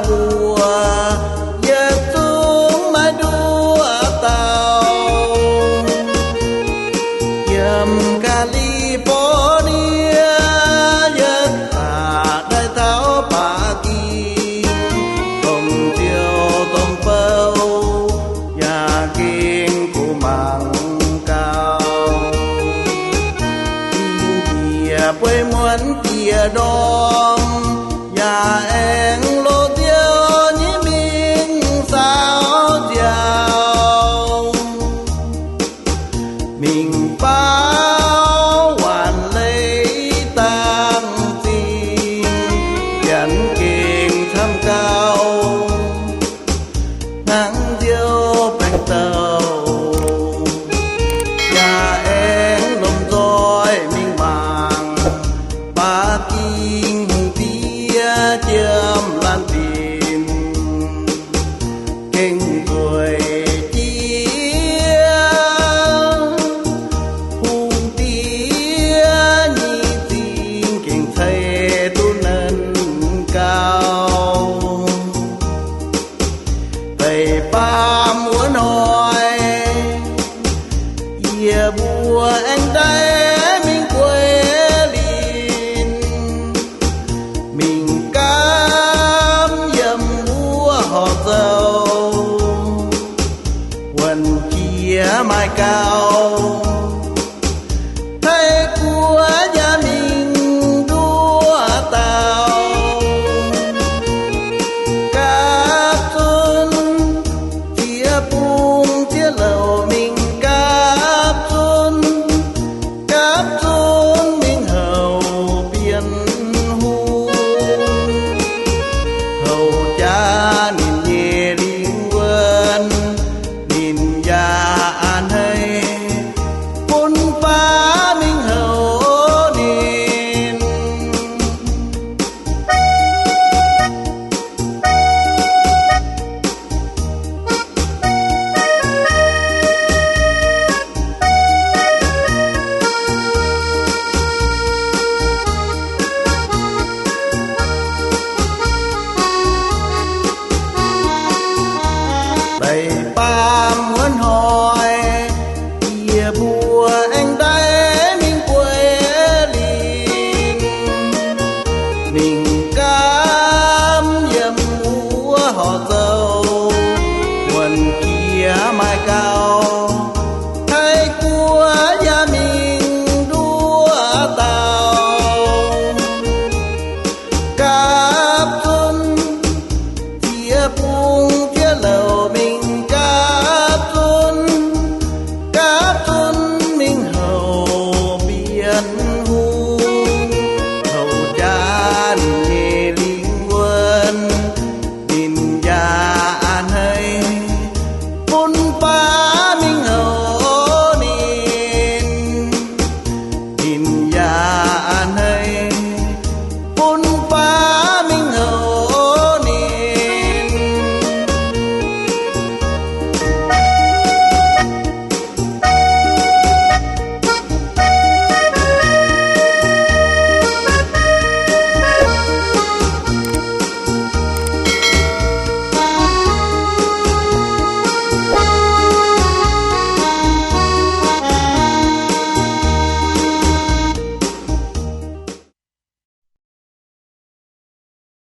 mbuo yietc zungv maiv nduov dauh. Yiem Gaa^li^forv^nie yietc daaih taux Baav Ging, domh nziou domh bou yaac gengh kuv mangc gau. Yie bueix muonz dieh ndorm yaac aengx loz-nziou nyei mingh saaux nziaaux, mingh baauv waanc leiz dangh zinh, janx gengh camv gau hnangv nziou baengc douh. Yaac aengx lomh nzoih mingh mangc Baav Ging hungh diex jiem laanh zinc, gengh nzueic jiex. Hungh diex nyei zinh gengh ceix duqv nanc gau. Deix baamh wuov hnoi, yie mbuo aengx ndaaih mingh gueix linh, mingh gaamv yiem wuov horqc zoux, wuonh jiex maaih gau